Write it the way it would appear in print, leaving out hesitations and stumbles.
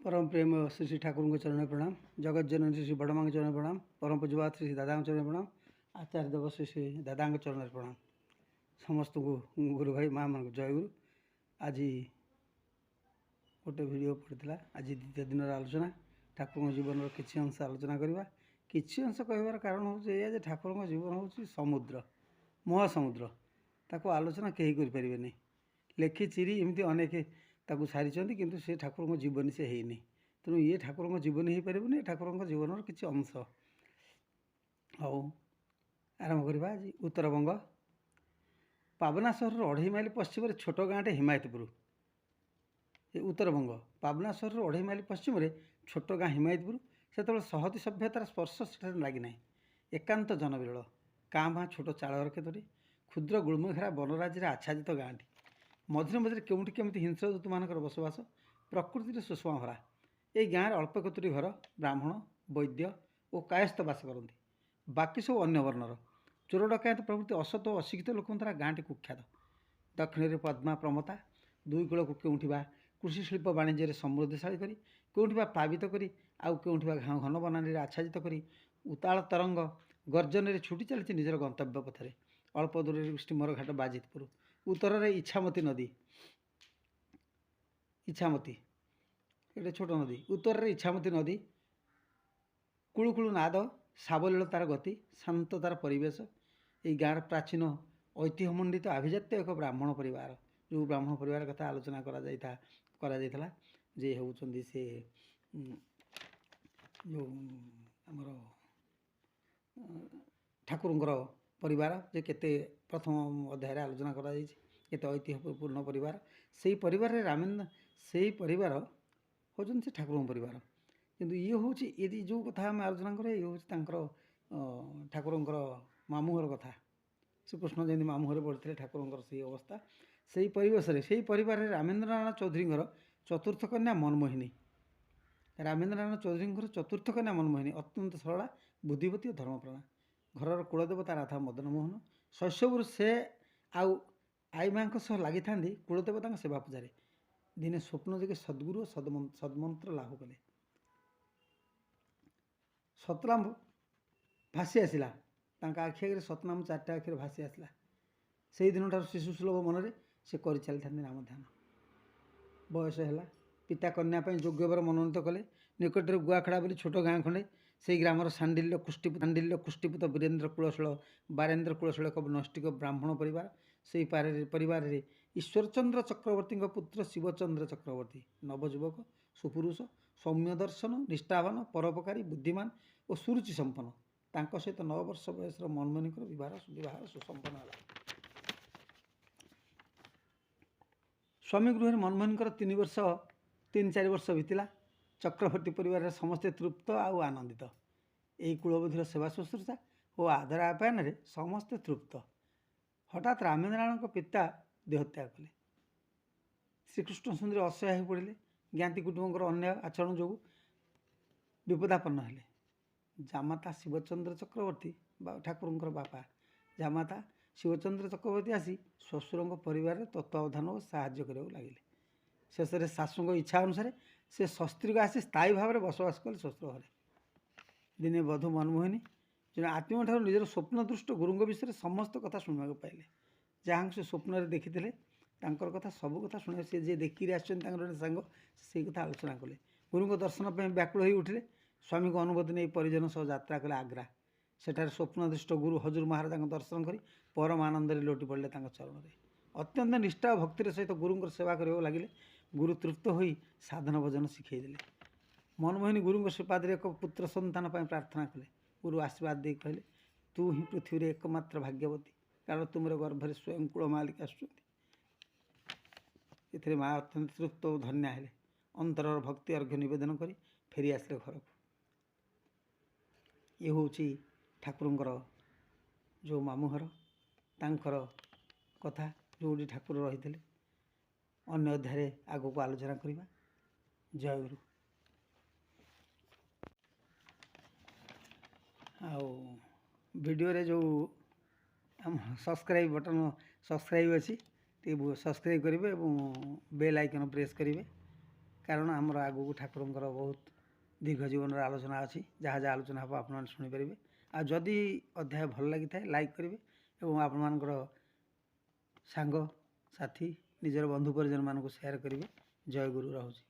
ପରମ ପ୍ରେମ ଶ୍ରୀ ଶ୍ରୀ ଠାକୁରଙ୍କ ଚରଣରେ ପ୍ରଣାମ। ଜଗତ ଜନନୀ ଶ୍ରୀ ଶ୍ରୀ ବଡ଼ମାଙ୍କ ଚରଣରେ ପ୍ରଣାମ। ପରମ ପୂଜ୍ୟପାଦ ଶ୍ରୀ ଶ୍ରୀ ଦାଦାଙ୍କ ଚରଣରେ ପ୍ରଣାମ। ଆଚାର୍ଯ୍ୟ ଦେବ ଶ୍ରୀ ଶ୍ରୀ ଦାଦାଙ୍କ ଚରଣରେ ପ୍ରଣାମ। ସମସ୍ତଙ୍କୁ ଗୁରୁ ଭାଇ ମା ମାନଙ୍କୁ ଜୟଗୁରୁ। ଆଜି ଗୋଟେ ଭିଡ଼ିଓ ପଡ଼ିଥିଲା। ଆଜି ଦ୍ୱିତୀୟ ଦିନର ଆଲୋଚନା, ଠାକୁରଙ୍କ ଜୀବନର କିଛି ଅଂଶ ଆଲୋଚନା କରିବା। କିଛି ଅଂଶ କହିବାର କାରଣ ହେଉଛି ଏଇଆ ଯେ ଠାକୁରଙ୍କ ଜୀବନ ହେଉଛି ସମୁଦ୍ର, ମହାସମୁଦ୍ର। ତାକୁ ଆଲୋଚନା କେହି କରିପାରିବେନି। ଲେଖି ଚିରି ଏମିତି ଅନେକ ତାକୁ ସାରିଛନ୍ତି, କିନ୍ତୁ ସେ ଠାକୁରଙ୍କ ଜୀବନୀ ସେ ହେଇନି। ତେଣୁ ଇଏ ଠାକୁରଙ୍କ ଜୀବନୀ ହେଇପାରିବନି, ଏ ଠାକୁରଙ୍କ ଜୀବନର କିଛି ଅଂଶ। ହଉ, ଆରମ୍ଭ କରିବା ଆଜି। ଉତ୍ତରବଙ୍ଗ ପାବନା ସହରର 2.5 ମାଇଲ ପଶ୍ଚିମରେ ଛୋଟ ଗାଁଟେ ହିମାୟତପୁର। ଏ ଉତ୍ତରବଙ୍ଗ ପାବନା ସହରର 2.5 ମାଇଲ ପଶ୍ଚିମରେ ଛୋଟ ଗାଁ ହିମାୟତପୁର। ସେତେବେଳେ ସହତି ସଭ୍ୟତାର ସ୍ପର୍ଶ ସେଠାରେ ଲାଗିନାହିଁ। ଏକାନ୍ତ ଜନବିରଳ, କାଁ ଭାଁ ଛୋଟ ଚାଳଘର କେତୋଟି, କ୍ଷୁଦ୍ର ଗୁଳ୍ମଘେରା ବନରାଜିରେ ଆଚ୍ଛାଦିତ ଗାଁଟି। ମଝିରେ ମଝିରେ କେଉଁଠି କେମିତି ହିଂସ୍ର ଜନ୍ତୁମାନଙ୍କର ବସବାସ। ପ୍ରକୃତିରେ ସୁଷମା ଭରା ଏଇ ଗାଁରେ ଅଳ୍ପ କେତୋଟି ଘର ବ୍ରାହ୍ମଣ, ବୈଦ୍ୟ ଓ କାୟସ୍ଥ ବାସ କରନ୍ତି। ବାକି ସବୁ ଅନ୍ୟ ବର୍ଣ୍ଣର। ଚୋର, ଡକାୟତ ପ୍ରଭୃତି ଅସତ ଓ ଅଶିକ୍ଷିତ ଲୋକଙ୍କ ଦ୍ୱାରା ଗାଁଟି କୁଖ୍ୟାତ। ଦକ୍ଷିଣରେ ପଦ୍ମା ପ୍ରମତା ଦୁଇ କୂଳକୁ କେଉଁଠି ବା କୃଷି ଶିଳ୍ପ ବାଣିଜ୍ୟରେ ସମୃଦ୍ଧିଶାଳୀ କରି, କେଉଁଠି ବା ପ୍ଲାବିତ କରି, ଆଉ କେଉଁଠି ବା ଘନ ବନାନୀରେ ଆଚ୍ଛାଦିତ କରି ଉତ୍ତାଳ ତରଙ୍ଗ ଗର୍ଜନରେ ଛୁଟି ଚାଲିଛି ନିଜର ଗନ୍ତବ୍ୟ ପଥରେ। ଅଳ୍ପ ଦୂରରେ ଷ୍ଟିମର ଘାଟ ବାଜିତପୁର। ଉତ୍ତରରେ ଇଚ୍ଛାମତୀ ନଦୀ। ଇଚ୍ଛାମତୀ ଏଇଟା ଛୋଟ ନଦୀ। ଉତ୍ତରରେ ଇଚ୍ଛାମତୀ ନଦୀ। କୁଳୁକୁଳୁ ନାଦ, ସାବଲୀଳ ତାର ଗତି, ଶାନ୍ତ ତାର ପରିବେଶ। ଏଇ ଗାଁର ପ୍ରାଚୀନ ଐତିହ୍ୟମଣ୍ଡିତ ଆଭିଜାତ୍ୟ ଏକ ବ୍ରାହ୍ମଣ ପରିବାର। ଯେଉଁ ବ୍ରାହ୍ମଣ ପରିବାର କଥା ଆଲୋଚନା କରାଯାଇଥିଲା ଯେ ହେଉଛନ୍ତି ସେ ଯେଉଁ ଆମର ଠାକୁରଙ୍କର ପରିବାର, ଯେ କେତେ ପ୍ରଥମ ଅଧ୍ୟାୟରେ ଆଲୋଚନା କରାଯାଇଛି, କେତେ ଐତିହ୍ୟପୂର୍ଣ୍ଣ ପରିବାର। ସେଇ ପରିବାରରେ ରାମେନ୍ଦ୍ର, ସେଇ ପରିବାର ହେଉଛନ୍ତି ସେ ଠାକୁରଙ୍କ ପରିବାର। କିନ୍ତୁ ଇଏ ହେଉଛି ଏ ଯେଉଁ କଥା ଆମେ ଆଲୋଚନା କରିବା, ଇଏ ହେଉଛି ତାଙ୍କର ଠାକୁରଙ୍କର ମାମୁଁ ଘର କଥା। ଶ୍ରୀକୃଷ୍ଣ ଯେମିତି ମାମୁଁ ଘରେ ବଢ଼ିଥିଲେ, ଠାକୁରଙ୍କର ସେଇ ଅବସ୍ଥା, ସେଇ ପରିବେଶରେ, ସେଇ ପରିବାରରେ ରାମେନ୍ଦ୍ର ନାରାୟଣ ଚୌଧୁରୀଙ୍କର ଚତୁର୍ଥ କନ୍ୟା ମନମୋହିନୀ। ରାମେନ୍ଦ୍ର ନାରାୟଣ ଚୌଧୁରୀଙ୍କର ଚତୁର୍ଥ କନ୍ୟା ମନମୋହିନୀ ଅତ୍ୟନ୍ତ ସରଳା, ବୁଦ୍ଧିବତୀ ଓ ଧର୍ମପ୍ରାଣା। ଘରର କୁଳଦେବତା ରାଧା ମଦନମୋହନ। ଶୈଶବରୁ ସେ ଆଉ ଆଈମାଙ୍କ ସହ ଲାଗିଥାନ୍ତି କୁଳଦେବତାଙ୍କ ସେବା ପୂଜାରେ। ଦିନେ ସ୍ୱପ୍ନ ଯୋଗେ ସଦ୍ଗୁରୁ ଓ ସନ୍ମନ୍ତ୍ର ଲାଭ କଲେ। ସତନାମ ଭାସି ଆସିଲା ତାଙ୍କ ଆଖି ଆଗରେ। ସତନାମ ଚାରିଟା ଆଖିରେ ଭାସି ଆସିଲା। ସେଇ ଦିନଠାରୁ ଶିଶୁ ସୁଲଭ ମନରେ ସେ କରିଚାଲିଥାନ୍ତି ନାମ ଧ୍ୟାନ। ବୟସ ହେଲା, ପିତା କନ୍ୟା ପାଇଁ ଯୋଗ୍ୟବର ମନୋନୀତ କଲେ। ନିକଟରେ ଗୁଆଖଡ଼ା ବୋଲି ଛୋଟ ଗାଁ ଖଣ୍ଡେ। ସେଇ ଗ୍ରାମର ସାଣ୍ଡିଲ୍ୟ କୁଷ୍ଟିପୁତ ବୀରେନ୍ଦ୍ର କୁଳଶୀଳ ବାରେନ୍ଦ୍ର କୁଳଶୀଳ ଏକ ନୈଷ୍ଠିକ ବ୍ରାହ୍ମଣ ପରିବାର। ସେଇ ପରିବାରରେ ଈଶ୍ୱରଚନ୍ଦ୍ର ଚକ୍ରବର୍ତ୍ତୀଙ୍କ ପୁତ୍ର ଶିବଚନ୍ଦ୍ର ଚକ୍ରବର୍ତ୍ତୀ ନବଯୁବକ, ସୁପୁରୁଷ, ସୌମ୍ୟ ଦର୍ଶନ, ନିଷ୍ଠାବାନ, ପରୋପକାରୀ, ବୁଦ୍ଧିମାନ ଓ ସୁରୁଚି ସମ୍ପନ୍ନ। ତାଙ୍କ ସହିତ 9 ବର୍ଷ ବୟସର ମନମୋହିନୀଙ୍କର ବିବାହ ସୁସମ୍ପନ୍ନ ହେଲା। ସ୍ୱାମୀ ଗୃହରେ ମନମୋହିନୀଙ୍କର 3 ବର୍ଷ, 3-4 ବର୍ଷ ବିତିଲା। ଚକ୍ରବର୍ତ୍ତୀ ପରିବାରରେ ସମସ୍ତେ ତୃପ୍ତ ଆଉ ଆନନ୍ଦିତ। ଏହି କୁଳବଧୂର ସେବା ଶୁଶ୍ରୂଷା ଓ ଆଦର ଆପ୍ୟାୟନରେ ସମସ୍ତେ ତୃପ୍ତ। ହଠାତ୍ ରାମେନ୍ଦ୍ରନାରାୟଣଙ୍କ ପିତା ଦେହତ୍ୟାଗ କଲେ। ଶ୍ରୀକୃଷ୍ଣ ସୁନ୍ଦରୀ ଅସହାୟ ହୋଇ ପଡ଼ିଲେ। ଜ୍ଞାତି କୁଟୁମ୍ବଙ୍କର ଅନ୍ୟାୟ ଆଚରଣ ଯୋଗୁଁ ବିପଦାପନ୍ନ ହେଲେ। ଜାମାତା ଶିବଚନ୍ଦ୍ର ଚକ୍ରବର୍ତ୍ତୀ ବା ଠାକୁରଙ୍କର ବାପା ଜାମାତା ଶିବଚନ୍ଦ୍ର ଚକ୍ରବର୍ତ୍ତୀ ଆସି ଶ୍ୱଶୁରଙ୍କ ପରିବାରରେ ତତ୍ତ୍ୱାବଧାନ ଓ ସାହାଯ୍ୟ କରିବାକୁ ଲାଗିଲେ। ଶେଷରେ ଶାଶୁଙ୍କ ଇଚ୍ଛା ଅନୁସାରେ ସେ ସସ୍ତ୍ରୀକ ଆସି ସ୍ଥାୟୀ ଭାବରେ ବସବାସ କଲେ ଶ୍ୱଶୁର ଘରେ। ଦିନେ ବଧୂ ମନମୋହିନୀ ଜଣେ ଆତ୍ମୀୟଠାରୁ ନିଜର ସ୍ୱପ୍ନଦୃଷ୍ଟ ଗୁରୁଙ୍କ ବିଷୟରେ ସମସ୍ତ କଥା ଶୁଣିବାକୁ ପାଇଲେ। ଯାହାଙ୍କୁ ସେ ସ୍ୱପ୍ନରେ ଦେଖିଥିଲେ, ତାଙ୍କର କଥା ସବୁ କଥା ଶୁଣିବାକୁ, ସେ ଯିଏ ଦେଖିକିରି ଆସିଛନ୍ତି ତାଙ୍କର ଗୋଟେ ସାଙ୍ଗ, ସେଇ କଥା ଆଲୋଚନା କଲେ। ଗୁରୁଙ୍କ ଦର୍ଶନ ପାଇଁ ବ୍ୟାକୁଳ ହୋଇ ଉଠିଲେ। ସ୍ୱାମୀଙ୍କ ଅନୁମତି ନେଇ ପରିଜନ ସହ ଯାତ୍ରା କଲେ ଆଗ୍ରା। ସେଠାରେ ସ୍ୱପ୍ନଦୃଷ୍ଟ ଗୁରୁ ହଜୁର ମହାରାଜାଙ୍କ ଦର୍ଶନ କରି ପରମ ଆନନ୍ଦରେ ଲୋଟି ପଡ଼ିଲେ ତାଙ୍କ ଚରଣରେ। ଅତ୍ୟନ୍ତ ନିଷ୍ଠା ଓ ଭକ୍ତିର ସହିତ ଗୁରୁଙ୍କର ସେବା କରିବାକୁ ଲାଗିଲେ। ଗୁରୁ ତୃପ୍ତ ହୋଇ ସାଧନ ଭଜନ ଶିଖେଇ ଦେଲେ। ମନମୋହିନୀ ଗୁରୁଙ୍କ ଶ୍ରୀପାଦରେ ଏକ ପୁତ୍ର ସନ୍ତାନ ପାଇଁ ପ୍ରାର୍ଥନା କଲେ। ଗୁରୁ ଆଶୀର୍ବାଦ ଦେଇ କହିଲେ, ତୁ ହିଁ ପୃଥିବୀରେ ଏକମାତ୍ର ଭାଗ୍ୟବତୀ, କାରଣ ତୁମର ଗର୍ଭରେ ସ୍ୱୟଂ କୂଳ ମାଲିକ ଆସୁଛନ୍ତି। ଏଥିରେ ମା ଅତ୍ୟନ୍ତ ତୃପ୍ତ ଓ ଧନ୍ୟା ହେଲେ। ଅନ୍ତରର ଭକ୍ତି ଅର୍ଘ୍ୟ ନିବେଦନ କରି ଫେରି ଆସିଲେ ଘରକୁ। ଇଏ ହେଉଛି ଠାକୁରଙ୍କର ଯେଉଁ ମାମୁଁ ଘର, ତାଙ୍କର କଥା, ଯେଉଁଠି ଠାକୁର ରହିଥିଲେ। ଅନ୍ୟ ଅଧ୍ୟାୟରେ ଆଗକୁ ଆଲୋଚନା କରିବା। ଜୟଗୁରୁ। ଆଉ ଭିଡ଼ିଓରେ ଯେଉଁ ଆମ ସବସ୍କ୍ରାଇବ୍ ବଟନ୍ ସବସ୍କ୍ରାଇବ୍ ଅଛି, ଟିକେ ସବସ୍କ୍ରାଇବ୍ କରିବେ ଏବଂ ବେଲ୍ ଆଇକନ୍ ପ୍ରେସ୍ କରିବେ। କାରଣ ଆମର ଆଗକୁ ଠାକୁରଙ୍କର ବହୁତ ଦୀର୍ଘ ଜୀବନର ଆଲୋଚନା ଅଛି। ଯାହା ଯାହା ଆଲୋଚନା ହେବ, ଆପଣମାନେ ଶୁଣିପାରିବେ। ଆଉ ଯଦି ଅଧ୍ୟାୟ ଭଲ ଲାଗିଥାଏ, ଲାଇକ୍ କରିବେ ଏବଂ ଆପଣମାନଙ୍କର ସାଙ୍ଗ ସାଥୀ, ନିଜର ବନ୍ଧୁ ପରିଜନମାନଙ୍କୁ ସେୟାର କରିବେ। ଜୟ ଗୁରୁ। ରହୁଛି।